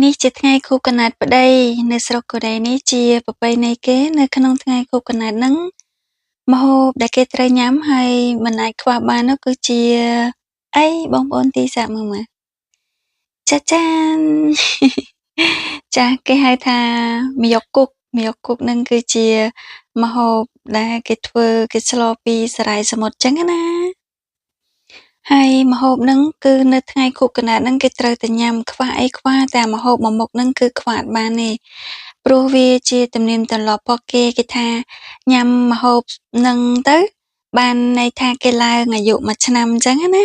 នេះជាថ្ងៃខួបកំណើតប្តីនៅស្រុកកូរ៉េនេះជាប្រពៃណីគេនៅក្នុងថ្ងៃខួបកំណើតហ្នឹងម្ហូបដែលគេត្រូវញ៉ាំហើយមិនអាចខ្វះបាននោះគឺជាអីបងប្អូនទីសាកមើលមើលចាចាន ចាគេហៅថាមីយ៉ុកគុកមីយ៉ុកគុកហ្នឹងគឺជាម្ហូបដែលគេធ្វើគេស្លពីសារាយសមុទ្រចឹងណាហើយម្ហូបហ្នឹងគឺនៅថ្ងៃខួបកំណើតហ្នឹងគេត្រូវតែញ៉ាំខ្វះអីខ្វះតែម្ហូបមួយមុខហ្នឹងគឺខ្វះអត់បានទេព្រោះវាជាទំនៀមទម្លាប់របស់គេគេថាញ៉ាំម្ហូបហ្នឹងទៅបានន័យថាគេឡើងអាយុមួយឆ្នាំអញ្ចឹងណា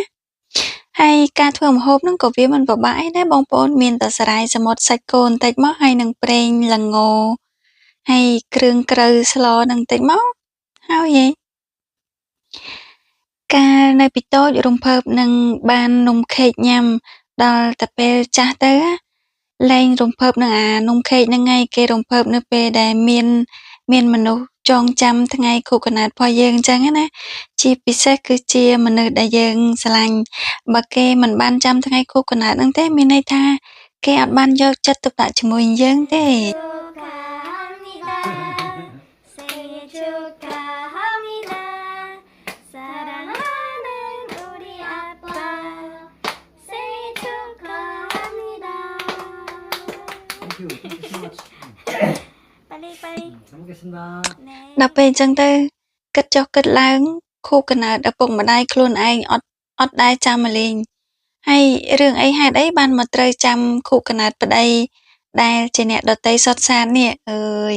ហើយការធ្វើម្ហូបហ្នឹងក៏វាមិនពិបាកអីដែរបងប្អូនមានតែសារាយសមុទ្រសាច់គោបន្តិចមកហើយនឹងប្រេងល្ងហើយគ្រឿងក្រៅស្លហ្នឹងបន្តិចមកហើយឯងកាលនៅពីតូចរំភើបនឹងបាននំខេកញ៉ាំដល់តែពេលចាស់ទៅលែងរំភើបនឹងអានំខេកហ្នឹងឯងគេរំភើបនៅពេលដែលមានមនុស្សចងចាំថ្ងៃខួបកំណើតរបស់យើងអញ្ចឹងណាជាពិសេសគឺជាមនុស្សដែលយើងស្រឡាញ់បើគេមិនបានចាំថ្ងៃខួបកំណើតហ្នឹងទេមានន័យថាគេអត់បានយកចិត្តទុកដាក់ជាមួយយើងទេ 생일 축하합니다. 사랑하는 우리 아빠 생일 축하합니다. Thank you. Thank you so much. 빨리 빨리. 잘 먹겠습니다. 네. ដល់ពេលអញ្ចឹងទៅគិតចុះគិតឡើងខួបកំណើតឪពុកម្ដាយខ្លួនឯងអត់អត់ដែលចាំមកលេងហើយរឿងអីហេតុអីបានមកត្រូវចាំខួបកំណើតប្តីដែលជាអ្នកដទៃសុទ្ធសាធនេះអើយ